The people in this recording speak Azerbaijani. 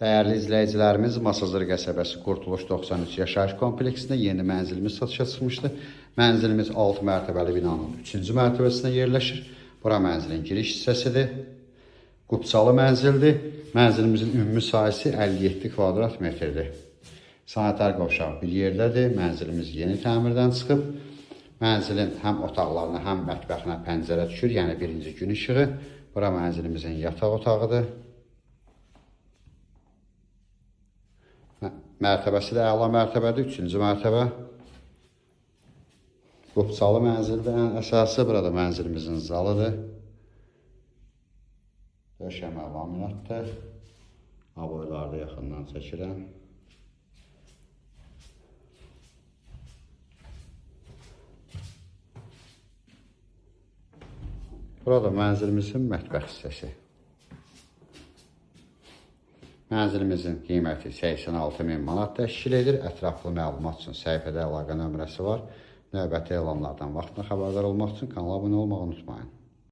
Dəyərli izləyicilərimiz, Masazır qəsəbəsi Qurtuluş 93 yaşayış kompleksində yeni mənzilimiz satışa çıxmışdı. Mənzilimiz 6 mərtəbəli binanın 3-cü mərtəbəsində yerləşir. Bura mənzilin giriş hissəsidir. Qubçalı mənzildir. Mənzilimizin ümumi sahəsi 57 kvadrat metrdir. Sanitar qovşağı bir yerdədir. Mənzilimiz yeni təmirdən çıxıb. Mənzilin həm otaqlarına, həm mətbəxinə pəncərə düşür, yəni birinci gün işığı. Bura mənzilimizin yataq otağıdır. Mərtəbəsi də əla mərtəbədir, 3-cü mərtəbə. Qubçalı mənzildir ən əsası. Burada mənzilimizin zalıdır. Döşəmə laminatdır. Aboyları da yaxından çəkirəm. Burada mənzilimizin mətbəx hissəsi. Mənzilimizin qiyməti 86 min manat təşkil edir. Ətraflı məlumat üçün səhifədə əlaqə nömrəsi var. Növbəti elanlardan vaxtında xəbərdar olmaq üçün kanala abunə olmağı unutmayın.